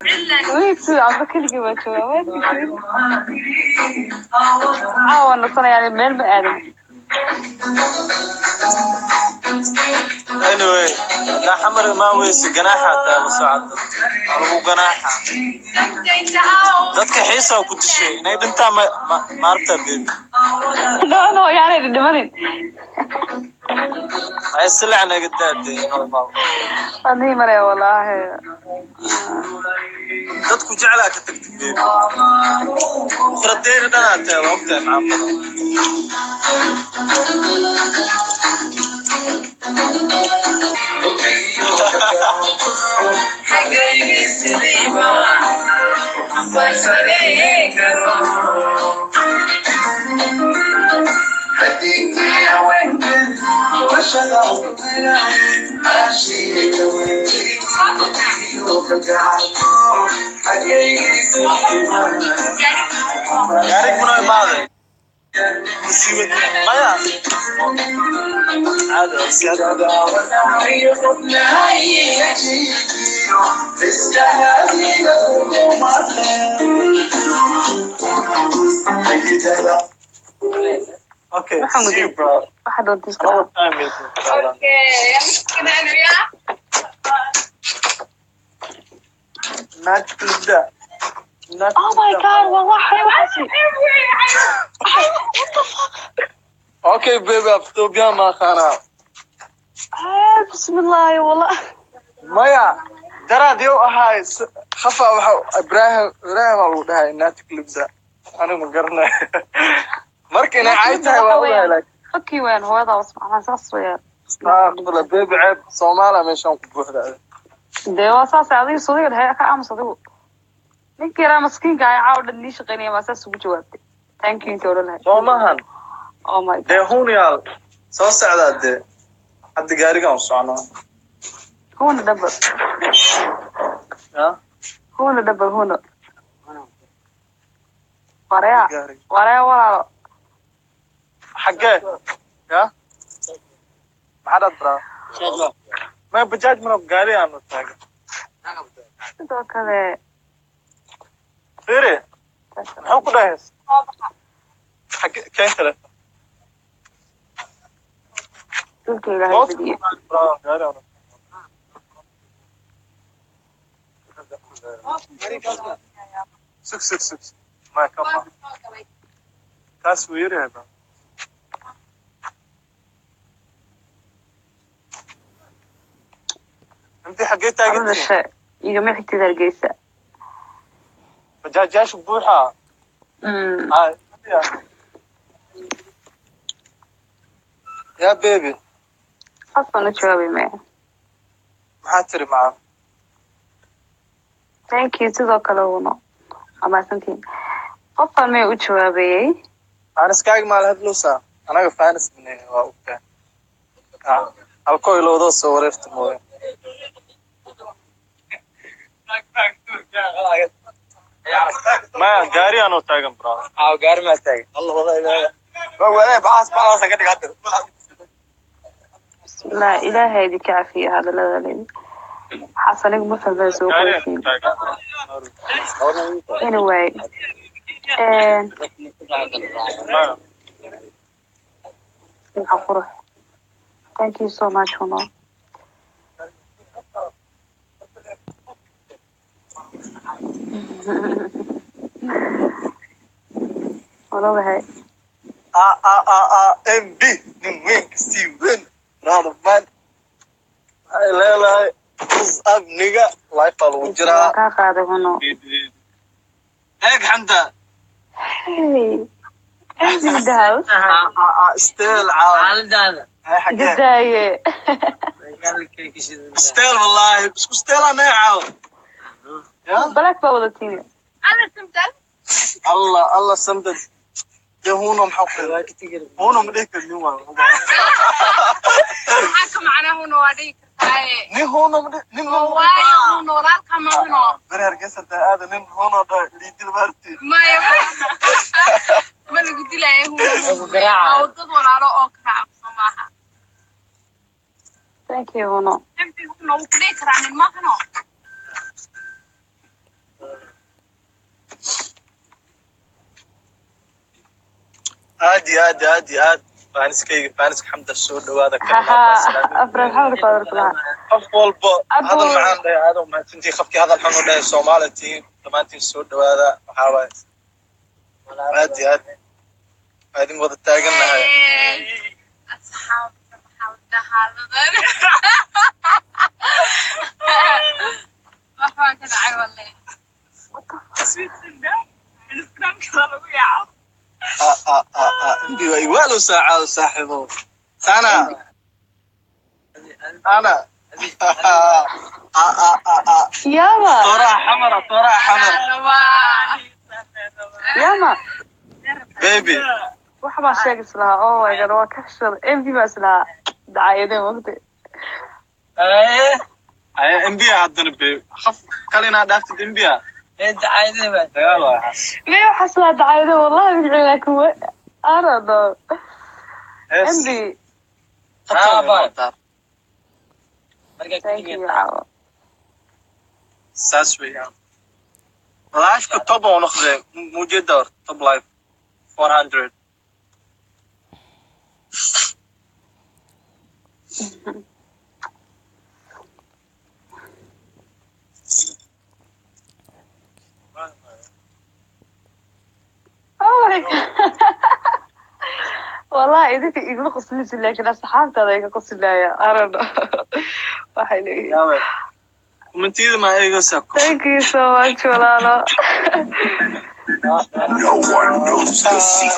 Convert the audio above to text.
Wait, amba keligii baa joogaa. Waa fikrin. Caawa nasanayaa, meel ma aadin. Anyway, haddaa Xamar imaan weyse, ganaaxa taa la socda. Waa lagu ganaaxa. Dadka xiisaa ku dishay inay dhintaan ma maarta, baby. No, yaanay dhimanin. Ay silac naga daadee normal. Adii maraya, wallaahi. Dadku jeclaa ka tagtay, baby. Ukhradeena dhanaa tahay, waa ogtahay, maxaa badan. Gaarig mana imaaday? Musiibad maya. Caadi waa siyaad. Okay, see you, bro. Waxa doonta iska. Another time, maybe, inshallah. Not Linda. Not Oh my God, waa waxay waxaasi. What the fuck? Okay, baby, Ethiopia ma khana. Ah, bismillah, wallah. Maya, daraad yow ahaay khafa waxa Ibrahim Ibrahim aa lagu dhahay Natik Libda. Anigu ma garanayo. Marka inay cay tahay waa ogahay, laakiin Fakii weyn hooyada was macnaa saas weeyaan. Astaghfirullah, baby, ceeb Soomaaliya meeshaan ku buuxda. Dee waa saas, adiga suudiga dhexe ka aamus adigu. Ninka yaraa maskiinka ah caawa dhan nii shaqaynaya maa saas ugu jawaabtay. Thank you inta odhan lahayd. Soo maahan. Oh my God. Dee hunyaal soo socdaa dee. Hadda gaarigaan u socnaa. Huna double. Ya? Huna double huna. Waraya. Gaariga. Waraya, walaalo. Xaggee? Ya? Maxaa dhad, bro? Ma bajaaj mana gaari aanu taagan. Sidoo kale. Fiiri, muxuu ku dhahay? Xaggee keen telefoon. Dhulka Ilaahay badiye. Bro, gaari aanu. Sug, sug, sug. Ma kama. Kaas wuu yaryahay, bro. Intii xaggee taagan tihiin? Dhashe igama xigtid Hargeysa. Bajaajyaasha buuxa. Ah, ya. Ya baby, Saas baan u jawaabay maya. Maxaa tiri, macaan? Thank you sidoo kale, uno. Waa mahadsantihiin. Qofaan may u jawaabayay. Faaniskaaga maal hadlowsaa? Anaga faanis manayna, waa ogtaa. Ah, halkoo ilowdoo soo wareerta mooye. Maya, gaari aanoo taagan, bro. Gaari maa taagan. Waa ka dhigaa. Bismillah, Ilaahay idinka cafiyo hadallada leedi. Waxaas anigu ma fahmay soo Gaari qoysiin. aanoo taagan. Anyway, Maya. Dhinaca qurux. Thank you so much, Huno. Waladahay. A A A A M B nin weyn kasii weyn brother man. Waxay leedahay is up nigga, life baa lagu jiraa. Waan kaa qaaday, Huno. Eeg Xamda. Hey, MB in the house. A A A still caawa. Xaaladaada. Hay xagee? Gadaaye. Still, wallahi isku still anay caawa. Ya? Black baa wadatiin. Allah Allah samdad. Dee huno maxaa ku huno ma dhihi karnin waa. Nin huno ma dhihi nin huno. Bari Hargeysa taa aada nin huno dha liidil maarti. Ma lagu dilaayo. Lagu garaacayo. Dad walaalo oo kala maaha. Thank you, Huno. MB huno wuu ku dhihi karaa nin maahano. Aad iyo aad, aad iyo aad. Fans-kayga, fans-ka Xamda, soo dhawaada. Haha, afraad xamar kaadarkulaha. Qof walbo Abu. Hadal macaan dhahay, aad u mahadsantihiin. Qofkii hadal xun u dhahay, Soomaali tihiin dhammaantiin, soo dhawaada. Waxaa waaye, aad iyo aad waa idin wada taagannahay. Asxaabta, maxaa la dhahaa? Wax baan ka dhacay wallahi. Ah, ah, ah, ah, Mbi waa igwaalo saacaado saaxiibo sana ana ah ah ah ah. Yaama. Tooraha xamara, tooraha xamar. Yaama. Baby. Wax baa sheeg islahaa. Oh my God, waa ka xishooday. MB baa islahaa dacaayadeen waqti. Ay MB haddana baby, qof kale inaad dhaaftid MB ah dagaal waa xas. May waxaa islahaa dacaayadeen wallahi bidci, laakiin I don't know. MB. Thank you, caawa. Saas weeyaan, live-ka top oo noqday mujeeda hor, top live 400. Oh my God. Wallahi idinka iguma qoslinaysa, laakiin asxaabtaada iga qoslaya. I don't know. Waxay leeyihiin. Yaawe, comment-iyada ma eegaysaa? Thank you so much, walaalo. No one knows the secret.